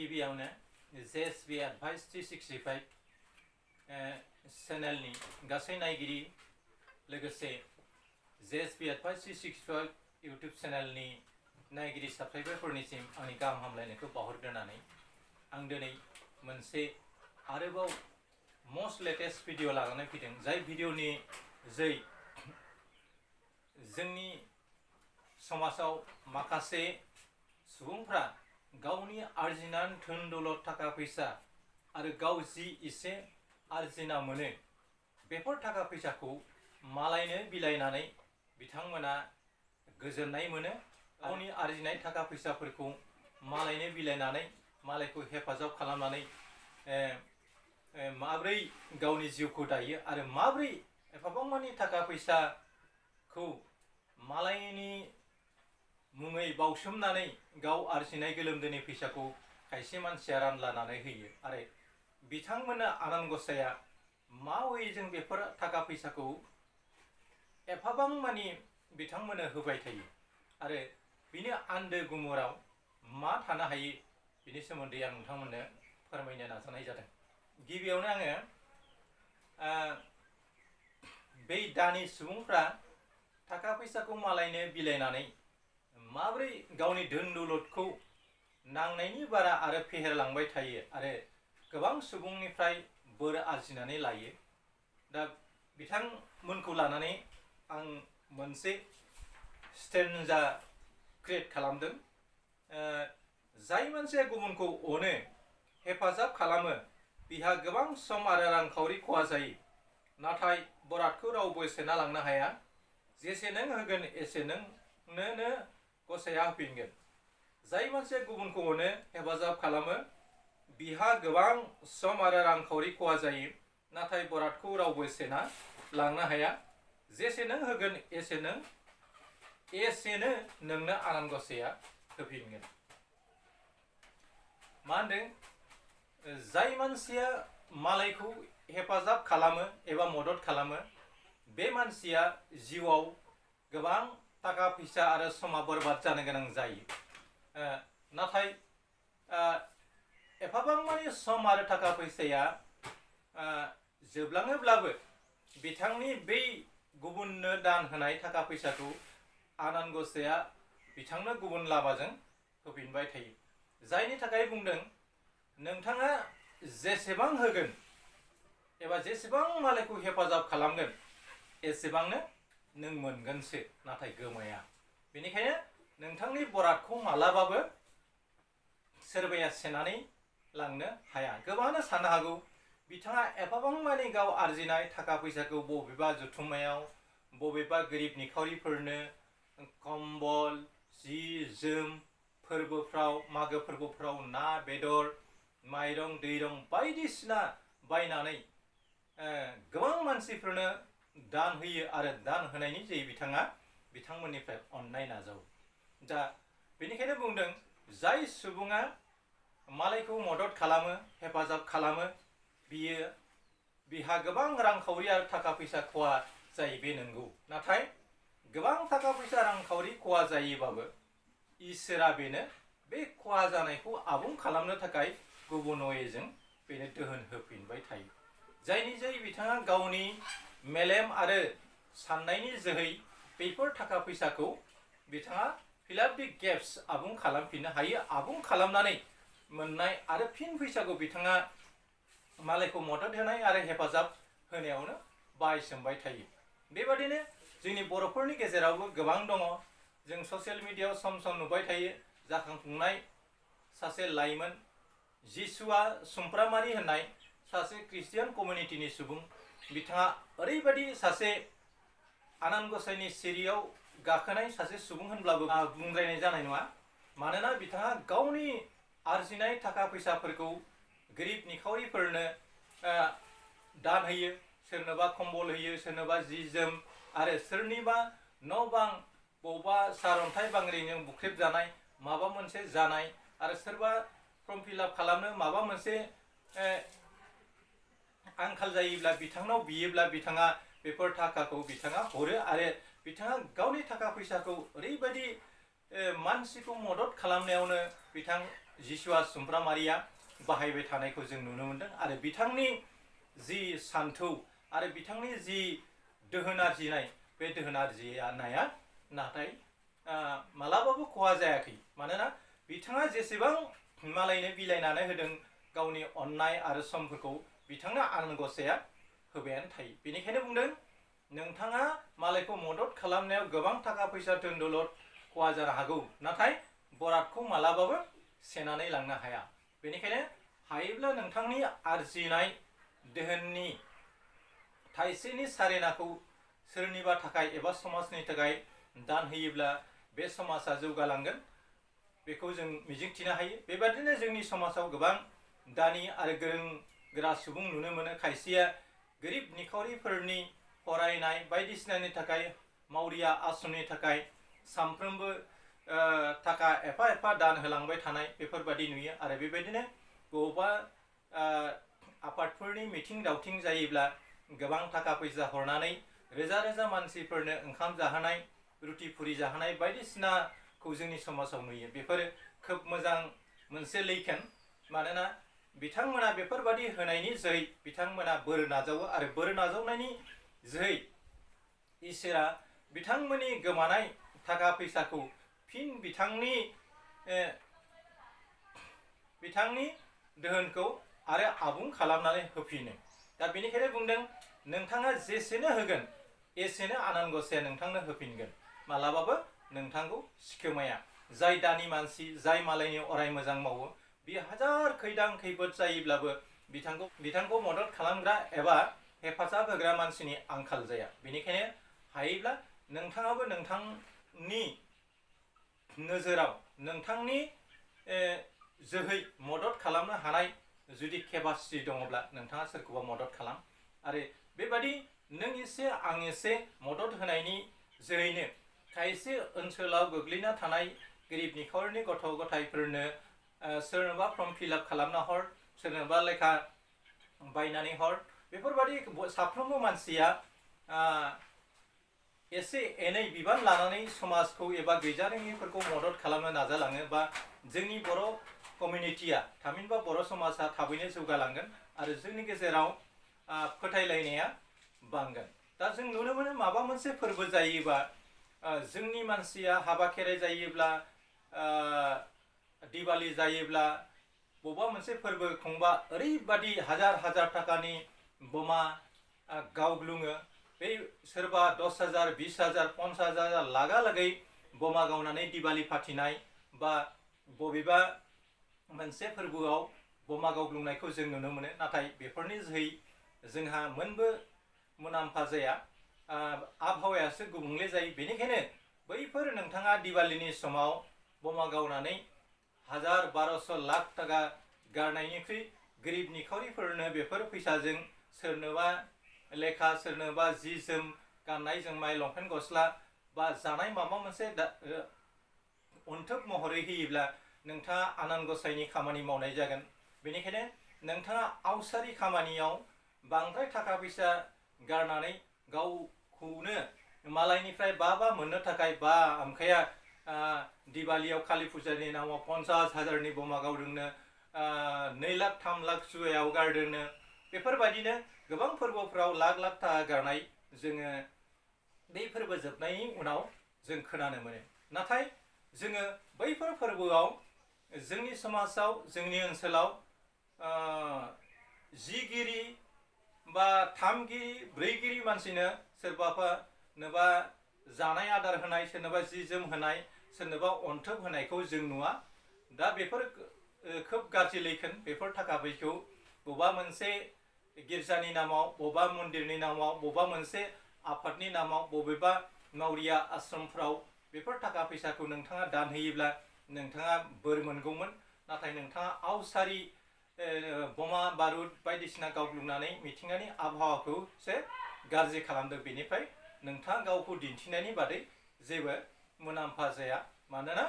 गिबियावनो JSB Advice 365 चेनेलनि गासै नायगिरि लोगोसे JSB Advice 365 इउट्यूब चेनेलनि नायगिरि साबस्क्राइबारफोरनिसिम आंनि गाहाम हामलायनायखौ बावहरग्रोनानै आं दिनै मोनसे आरोबाव मोस्ट लेटेस्ट भिडिअ लानानै फैदों। जाय भिडिअनि जोंनि समाजाव माखासे सुबुंफ्रा गावनि आर्जिनानै धोन दौलत थाखा फैसा आरो गाव जि एसे आर्जिना मोनो बेफोर थाखा फैसाखौ मालायनो बिलाइनानै बिथांमोना गोजोननाय मोनो। गावनि आर्जिनाय थाखा फैसाफोरखौ मालायनो बिलाइनानै मालायखौ हेफाजाब खालामनानै माब्रै गावनि जिउखौ दायो आरो माब्रै एफाबां मानि थाखा फैसाखौ मालायनि मुङै बावसोमनानै गाव आर्जिनाय गोलोमदैनि फैसाखौ खायसे मानसिया रानलानानै होयो आरो बिथांमोननो आनान गसाया मावै जों बेफोर थाखा फैसाखौ एफाबां मानि बिथांमोननो होबाय थायो आरो बिनि आन्दो गुमुराव मा थानो हायो बिनि सोमोन्दै आं नोंथांमोननो फोरमायनो नाजानाय जादों। गिबियावनो आङो बै दानि सुबुंफ्रा थाखा फैसाखौ मालायनो बिलाइनानै माब्रै गावनि धोन दौलतखौ नांनायनि बारा आरो फेहेरलांबाय थायो आरो गोबां सुबुंनिफ्राय बोर आरजिनानै लायो। दा बिथांमोनखौ लानानै आं मोनसे स्टेन्जा क्रिएट खालामदों। जाय मानसिया गुबुनखौ अनो हेफाजाब खालामो बिहा गोबां सम आरो रांखावरि खहा जायो, नाथाय बरादखौ रावबो सेना लांनो हाया। जेसे नों होगोन एसे नोंनो गसाया होफिनगोन। जाय मानसिया गुबुनखौ अनो हेफाजाब खालामो बिहा गोबां सम आरो रांखावरि खहा जायो, नाथाय बरादखौ रावबो सेना लांनो हाया। जेसे नों होगोन एसेनो नोंनो आनान गसाया होफिनगोन। मा होनदों? जाय मानसिया मालायखौ हेफाजाब खालामो एबा मदद खालामो बे मानसिया जिउआव गोबां थाखा फैसा आरो समा बरबाद जानो गोनां जायो। नाथाय एफाबां मानि सम आरो थाखा फैसाया जोबलाङोब्लाबो बिथांनि बै गुबुननो दान होनाय थाखा फैसाखौ आनान गसाया बिथांनो गुबुन लामाजों होफिनबाय थायो। जायनि थाखाय बुंदों नोंथाङा जेसेबां होगोन एबा जेसेबां मालायखौ हेफाजाब खालामगोन एसेबांनो नों मोनगोनसो, नाथाय गोमाया। बेनिखायनो नोंथांनि बरादखौ मालाबाबो सोरबाया सेनानै लांनो हाया। गोबाङानो साननो हागौ बिथाङा एफाबां मानि गाव आर्जिनाय थाखा फैसाखौ बबेबा जथुम्मायाव बबेबा गोरिब निखावरिफोरनो कम्बल जि जोम फोरबोफ्राव मागो फोरबोफ्राव ना बेदर माइरं दैरं बायदिसिना बायनानै गोबां मानसिफोरनो दान होयो आरो दान होनायनि जे बिथाङा बिथांमोननिफ्राय अननाय नाजावो। दा बेनिखायनो बुंदों जाय सुबुङा मालायखौ मदद खालामो हेफाजाब खालामो बिहा गोबां रांखावरि आरो थाखा फैसा खहा जायो, बे नंगौ। नाथाय गोबां थाखा फैसा रांखावरि खहा जायोबाबो इसोरा बेनो बे खहा जानायखौ आबुं खालामनो थाखाय गुबुन वेजों बेनो दोहोन होफिनबाय थायो। जायनि जै बिथाङा गावनि मेलेम आरो साननायनि जोहै बेफोर थाखा फैसाखौ बिथाङा फिलाप दि गेप्स आबुं खालामफिननो हायो। आबुं खालामनानै मोननाय आरो फिन फैसाखौ बिथाङा मालायखौ मदद होनाय आरो हेफाजाब होनायावनो बाहायसोमबाय थायो। बेबादिनो जोंनि बर'फोरनि गेजेरावबो गोबां दङ। जों ससियेल मिडियायाव सम सम नुबाय थायो जाखांफुंनाय सासे लाइमोन जिसुआ सुमफ्रामारि होननाय सासे ख्रिस्टियान कमिउनिटिनि सुबुं। बिथाङा ओरैबायदि सासे आनान गसाइनि सिरियाव गाखोनाय सासे सुबुं होनब्लाबो बुंद्रायनाय जानाय नङा। मानोना बिथाङा गावनि आर्जिनाय थाखा फैसाफोरखौ गोरिब निखावरिफोरनो दान होयो, सोरनोबा कम्बल होयो, सोरनोबा जि जोम आरो सोरनिबा न' बां बबेबा सारअन्थाइ बांग्रिजों बुख्रेबजानाय माबा मोनसे जानाय आरो सोरबा फर्म फिलआप खालामनो माबा मोनसे आंखाल जायोब्ला बिथांनाव बियोब्ला बिथाङा बेफोर थाखाखौ बिथाङा हरो आरो बिथाङा गावनि थाखा फैसाखौ ओरैबायदि मानसिखौ मदद खालामनायावनो जिसुआ सुमफ्रामारिया बाहायबाय थानायखौ जों नुनो मोनदों आरो बिथांनि जि सान्थौ आरो बिथांनि जि दोहोन आरजिनाय बे दोहोन आरजिनाया नाथाय मालाबाबो खहा जायाखै मानोना बिथाङा जेसेबां मालायनो बिलाइनानै होदों गावनि अननाय आरो समफोरखौ बिथांनो आनान गसाइया होबायानो थायो बेनिखायनो बुंदों नोंथाङा मालायखौ मदद खालामनायाव गोबां थाखा फैसा धोन दौलत खहा जानो हागौ नाथाय बरादखौ मालाबाबो सेनानै लांनो हाया बेनिखायनो हायोब्ला नोंथांनि आरजिनाय दोहोननि थाइसेनि सारेनाखौ सोरनिबा थाखाय एबा समाजनि थाखाय दान होयोब्ला बे समाजा जौगालांगोन बेखौ जों मिजिंथिनो हायो बेबादिनो जोंनि समाजाव गोबां दानि आरो गोरों गोरा सुबुं नुनो मोनो खायसेया गोरिब निखावरिफोरनि फरायनाय बायदिसिनानि थाखाय मावरिया आसननि थाखाय सानफ्रोमबो थाखा एफा एफा दान होलांबाय थानाय बेफोरबादि नुयो आरो बेबायदिनो बबेबा आफादफोरनि मिथिं दावथिं जायोब्ला गोबां थाखा फैसा हरनानै रोजा रोजा मानसिफोरनो ओंखाम जाहोनाय रुटि फुरि जाहोनाय बायदिसिनाखौ जोंनि समाजाव नुयो बेफोरो खोब मोजां मोनसे लैखोन मानोना बिथांमोना बेफोरबादि होनायनि जोहै बिथांमोना बोर नाजावो आरो बोर नाजावनायनि जोहै इसोरा बिथांमोननि गोमानाय थाखा फैसाखौ फिन बिथांनि दोहोनखौ आरो आबुं खालामनानै होफिनो दा बेनिखायनो बुंदों नोंथाङा जेसेनो होगोन एसेनो आनान गसाइया नोंथांनो होफिनगोन मालाबाबो नोंथांखौ सिखोमाया जाय दानि मानसि जाय मालायनि अराय मोजां मावो बे हाजार खैदां खैफोद जायोब्लाबो बिथांखौ मदद खालामग्रा एबा हेफाजाब होग्रा मानसिनि आंखाल जाया बेनिखायनो हायोब्ला नोंथाङाबो नोंथांनि नोजोराव नोंथांनि जोहै मदद खालामनो हानाय जुदि केपासिटि दङब्ला नोंथाङा सोरखौबा मदद खालाम आरो बेबादि नों एसे आं एसे मदद होनायनि जोहैनो खायसे ओनसोलाव गोग्लैना थानाय गोरिब निखावरिनि गथ' गथायफोरनो सोरनोबा फर्म फिलआप खालामना हर सोरनोबा लेखा बायनानै हर बेफोरबादि साफ्रोमबो मानसिया एसे एनै बिबान लानानै समाजखौ एबा गैजारोङिफोरखौ मदद खालामनो नाजालाङो बा जोंनि बर' कमिउनिटिया थामहिनबा बर' समाजा थाबैनो जौगालांगोन आरो जोंनि गेजेराव फोथायलायनाया बांगोन दा जों नुनो मोनो माबा मोनसे फोरबो जायोबा जोंनि मानसिया हाबा खेराइ जायोब्ला दिवाली जायोब्ला बबेबा मोनसे फोरबो खुंबा ओरैबादि हाजार हाजार थाखानि बमा गावग्लुङो बे सोरबा 10,000 20,000 50,000 लागालागै बमा गावनानै दिवाली फाथिनाय बा बबेबा मोनसे फोरबोआव बमा गावग्लुंनायखौ जों नुनो मोनो नाथाय बेफोरनि जोहै जोंहा मोनबो मुलाम्फा जाया आबहावायासो गुबुंले जायो बेनिखायनो बैफोर नोंथाङा दिवालीनि समाव बमा गावनानै 1000-1200 लाख थाखा गारनायनिख्रुइ गोरिब निखावरिफोरनो बेफोर फैसाजों सोरनोबा लेखा सोरनोबा जि जोम गाननाय जोमनाय लंपेन्ट गस्ला बा जानाय माबा मोनसे अनथोब महरै होयोब्ला नोंथाङा आनान गसाइनि खामानि मावनाय जागोन बेनिखायनो नोंथाङा आवसारि खामानियाव बांद्राय थाखा फैसा गारनानै गावखौनो मालायनिफ्राय बा मोननो थाखाय बा आमखाया दिवालीयाव काली फुजानि नामाव 50,000नि बमा गावदोंनो 2 लाख 3 लाख जुवायाव गारदोंनो बेफोरबायदिनो गोबां फोरबोफ्राव लाख लाख थाखा गारनाय जोङो बे फोरबो जोबनायनि उनाव जों खोनानो मोनो नाथाय जोङो बैफोर फोरबोआव जोंनि समाजाव जोंनि ओनसोलाव जिगिरि बा थामगिरि ब्रैगिरि मानसिनो सोरबाफोरनोबा जानाय आदार होनाय सोरनोबा जि जोम होनाय सोरनोबा अनथोब होनायखौ जों नुवा दा बेफोर खोब गाज्रि लैखोन बेफोर थाखा फैसाखौ बबेबा मोनसे गिर्जानि नामाव बबेबा मन्दिरनि नामाव बबेबा मोनसे आफादनि नामाव बबेबा मावरिया आश्रमफ्राव बेफोर थाखा फैसाखौ नोंथाङा दान होयोब्ला नोंथाङा बोर मोनगौमोन नाथाय नोंथाङा आवसारि बमा बारुद बायदिसिना गावग्लुंनानै मिथिंगानि आबहावाखौसो गाज्रि खालामदों बेनिफ्राय नोंथाङा गावखौ दिन्थिनायनि बादै जेबो मुलाम्फा जाया मानोना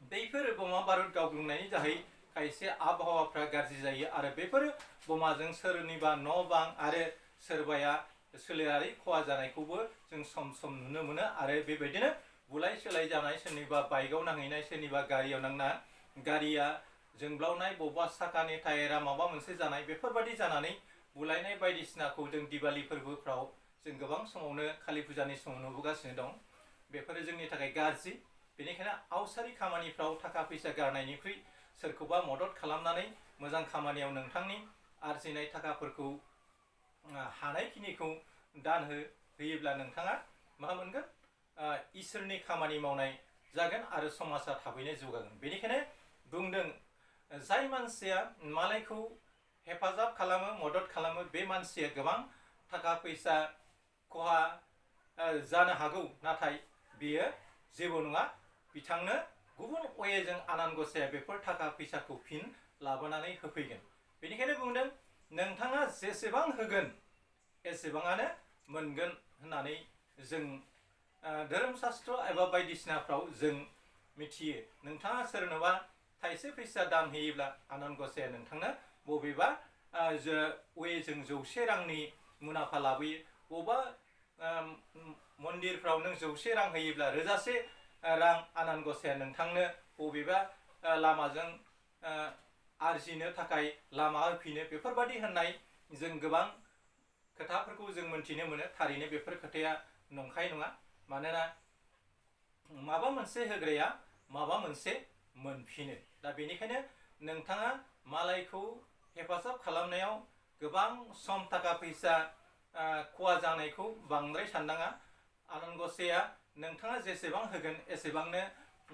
बैफोर बमा बारुद गावग्लुंनायनि जाहै खायसे आबहावाफ्रा गाज्रि जायो आरो बेफोर बमाजों सोरनिबा न' बां आरो सोरबाया सोलेरारि खहा जानायखौबो जों सम सम नुनो मोनो आरो बेबायदिनो बुलाय सोलाय जानाय सोरनिबा बाइकआव नांहैनाय सोरनिबा गारियाव नांना गारिया जोंब्लावनाय, बबेबा साखानि टायारा माबा मोनसे जानाय, बेफोरबायदि जानानै बुलायनाय बायदिसिनाखौ जों दिवाली फोरबोफ्राव जों गोबां समावनो कालि फुजानि समाव नुबोगासिनो दं। बेफोरो जोंनि थाखाय गाज्रि। बेनिखायनो आवसारि खामानिफ्राव थाखा फैसा गारनायनिख्रुइ सोरखौबा मदद खालामनानै मोजां खामानियाव नोंथांनि आरजिनाय थाखाफोरखौ हानायखिनिखौ दान होयोब्ला नोंथाङा मा मोनगोन? इसोरनि खामानि मावनाय जागोन आरो समाजा थाबैनो जौगागोन। बेनिखायनो बुंदों, जाय मानसिया मालायखौ हेफाजाब खालामो, मदद खालामो, बे मानसिया गोबां थाखा फैसा खहा जानो हागौ, नाथाय बेयो जेबो नङा। बिथांनो गुबुन अवेजों आनान गसाया बेफोर थाखा फैसाखौ फिन लाबोनानै होफैगोन। बेनिखायनो बुंदों, नोंथाङा जेसेबां होगोन एसेबाङानो मोनगोन होननानै जों धोरोम शास्त्र एबा बायदिसिनाफ्राव जों मिथियो। नोंथाङा सोरनोबा थाइसे फैसा दान होयोब्ला आनान गसाया नोंथांनो बबेबा वेजों 100 रांनि मुलाम्फा लाबोयो। बबेबा मन्दिरफ्राव नों 100 रां होयोब्ला 1000 रां आनान गसाया नोंथांनो बबेबा लामाजों आरजिनो थाखाय लामा होफिनो। बेफोरबायदि होननाय जों गोबां खोथाफोरखौ जों मोनथिनो मोनो। थारैनो बेफोर खोथाया नंखाय नङा। मानोना माबा मोनसे होग्राया माबा मोनसे मोनफिनो। दा बेनिखायनो नोंथाङा मालायखौ हेफाजाब खालामनायाव गोबां सम थाखा फैसा खहा जानायखौ बांद्राय साननाङा। आनान गसाया नोंथाङा जेसेबां होगोन एसेबांनो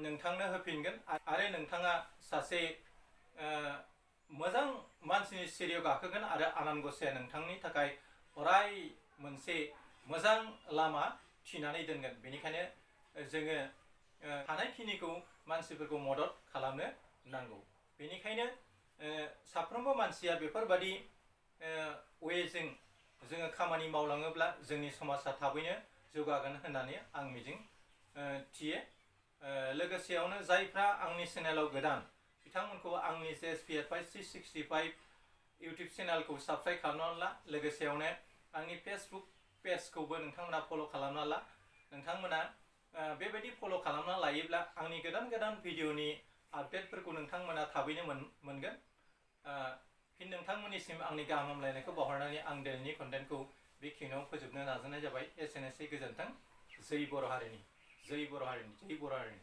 नोंथांनो होफिनगोन आरो नोंथाङा सासे मोजां मानसिनि सिरियाव गाखोगोन आरो आनान गसाया नोंथांनि थाखाय अराय मोनसे मोजां लामा थिनानै दोनगोन। बेनिखायनो जोङो हानायखिनिखौ मानसिफोरखौ मदद खालामनो नांगौ। बेनिखायनो साफ्रोमबो मानसिया बेफोरबादि वेजों जोङो खामानि मावलाङोब्ला जोंनि समाजा थाबैनो जौगागोन होननानै आं मिजिं थियो। लोगोसेयावनो जायफ्रा आंनि चेनेलाव गोदान, बिथांमोनखौ आंनि JSP Advice 365 इउटिउब चेनेलखौ साबस्क्राइब खालामना ला। लोगोसेयावनो आंनि फेसबुक पेजखौबो नोंथांमोना फल' खालामना ला। नोंथांमोना बेबायदि फल' खालामना लायोब्ला आंनि गोदान भिडिअनि आपडेटफोरखौ नोंथांमोना थाबैनो मोनगोन। फिन नोंथांमोननिसिम आंनि गाहाम हामलायनायखौ बावहरनानै आं दिनैनि कन्टेन्टखौ बेखिनियाव फोजोबनो नाजानाय जाबाय। एसेनोसै, गोजोन्थों। जै बर' हारिनि, जै बर' हारिनि, जै बर' हारिनि।